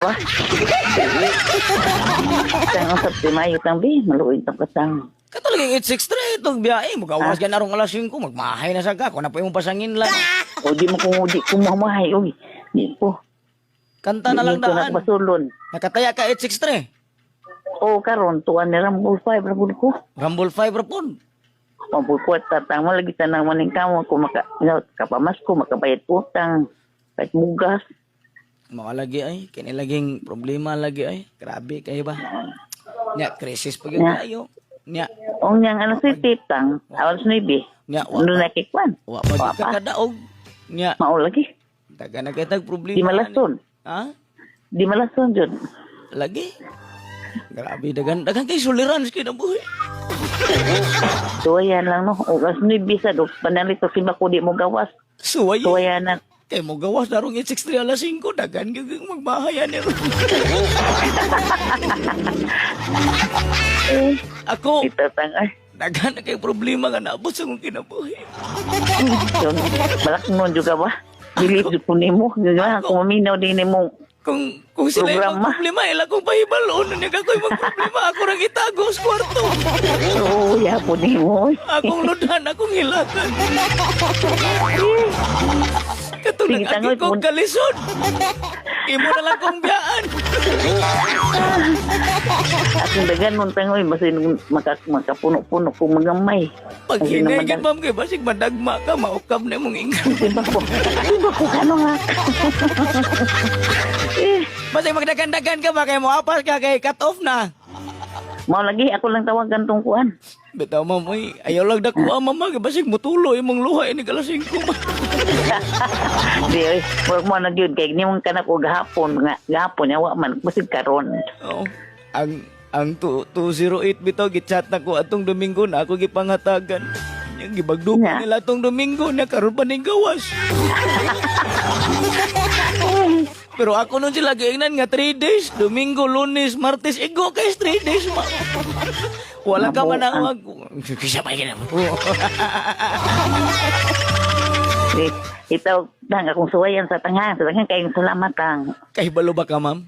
Ba? Tang usap si Mayo tang bi, maluoy tang katang. Kato lagi 863 itong biyahe. Magawas ka na rong alas 5. Magmahay na sa ka. Kung na po yung pasangin lang. O di mo kung di ko mamahay, oy. Di po. Kanta na Di lang ko daan. nagbasulon. Nakataya ka 863. O karon tuan ni Rambol 5 rabul ko. Rumble 5 rapon. Mabukwat tatang mo lagi tanang maning kamo ko maka kapamas ko makabayad utang kahit mugas. Mga lagi ay. Kini laging problema lagi ay. Grabe kayo ba? Nya, crisis pa gyud kayo. Nya, O niyang ano si titang alas 9. nya, wa Ano pa. na kikwan? Wa pa gyud Wa ka pa. kadaog. Nya, Mao lagi. daga na kay tag problema. Di malason. Ha? Di malason jud. Lagi. Grabe dagan dagan kay suliran sa kinabuhi. Tuwayan lang no. O alas 9 sa do panalito si bako di mo gawas. Suway. Tuwayan na. Kay mo gawas darong 863 alas 5 dagan gyud kang magbahayan ni. Eh, Ako itatang ay. dagan na kay problema nga naabot sa akong kinabuhi. Yun, balak nun juga ba? Dili jud ko nimo. Nga kung maminaw din nimo. Kung sila yung Programa. problema, ila kong pahibalon. Niya ako'y magproblema, ako rang itago sa kwarto. Oo, ya po nimo. Akong ludan, akong hilatan. Katong Sige, nag-agi tangoy, kong kalisod. Imo na lang kong biyaan. Akong dagan nun tangoy basin maka makapuno-puno ko magamay. Pag Kasi hinay naman gid ma'am kay basig madagma ka, maukab na imong ingkan. Simba ko. Simba ko kano nga. Eh, Basig magdagan-dagan ka ba kay moapas ka kay cut off na. Mao lagi ako lang tawagan tong kuan. Bitaw ma'am, oy, ayaw lang dako ah, mama, kay basig mutulo imong luha ini alas 5. Di oy, murag mo na gyud kay nimong kanak og gahapon nga gahapon yawa man basig karon. Oo. Ang 208 bitaw gichat na ko atong Domingo na ako gipangatagan. Yang gibagdo Nya. nila atong Domingo na karon pa ning gawas. Pero ako nun sila giingnan nga 3 days, Domingo, Lunes, Martes, igo kay 3 days ma. Wala ka man ang kisa pa gina. Di itaw tang akong suwayan sa tangha kayong salamat tang. Kay balo ba ka ma'am?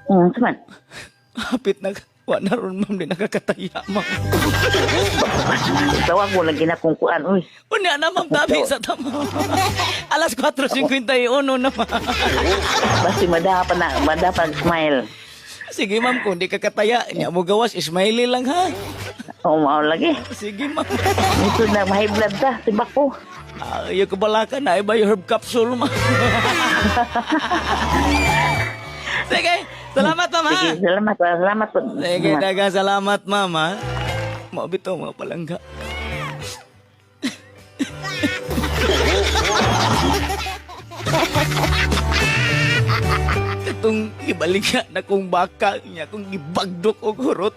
Suman. Hapit na wa na ron ma'am di nakakataya ma'am. Tawag mo lagi na kung kuan uy. Unya na ma'am tabi sa tama. Alas 4:51 na ma'am. Basta madapa na madapa smile. Sige ma'am, kung di ka kataya, nya mo gawas, smiley lang ha. O mao lagi. Sige ma'am. Ito na may blood ta si bako. Ayaw ka balaka na, iba yung herb capsule ma'am. Sige, salamat ma'am ha. Sige, salamat, salamat po. Sige, daga salamat ma'am ha. Mabito mga palangga. Katong ibaligya na kong baka niya, kung gibagdok og hurot.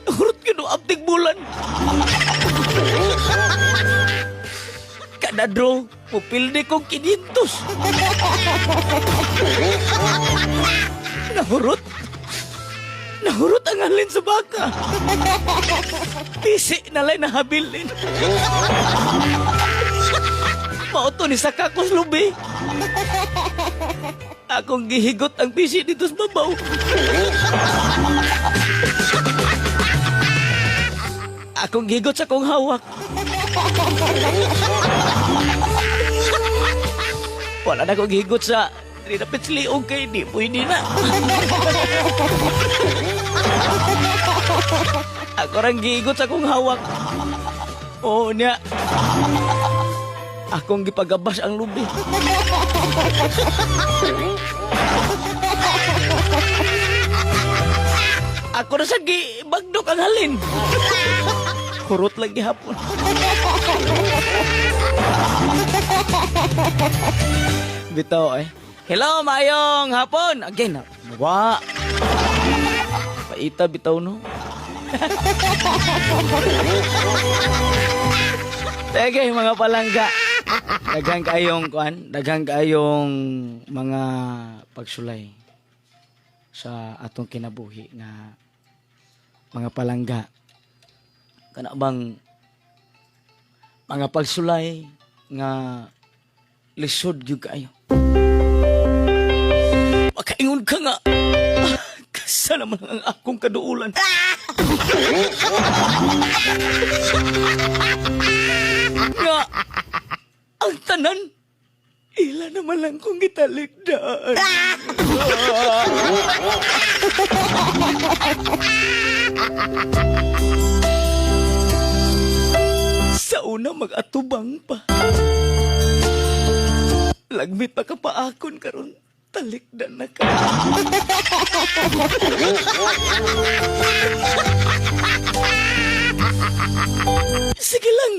Hurot yun, abtig bulan. Kada draw, pupilde kong 500. Nahurot. Nahurot ang alin sa baka. Tisi na lang nahabilin. Mauto ni Sakakos lubi. Akong gihigot ang pisi dito sa babaw. Akong gihigot sa kong hawak. Wala na akong gihigot sa di na pitsliog kay di pwede na. Ako rang gihigot sa kong hawak. Oo niya. Akong gipagabas ang lubi. Ako na sa gibagdok ang halin. Kurot lang gihapon. Bitaw eh. Hello, maayong hapon. Again, wa. Paita bitaw no. Sige, mga palangga. Daghang kayong kuan, daghang kayong mga pagsulay sa atong kinabuhi nga mga palangga. Kana bang mga pagsulay nga lisod gyud kaayo. Makaingon ka nga. Ah, kasa naman ang akong kaduulan. Nga, ang tanan, ila naman lang kong gitalikdan. Sa una mag-atubang pa. Lagmit pa ka paakon karon. Talikdan na ka. Sige lang.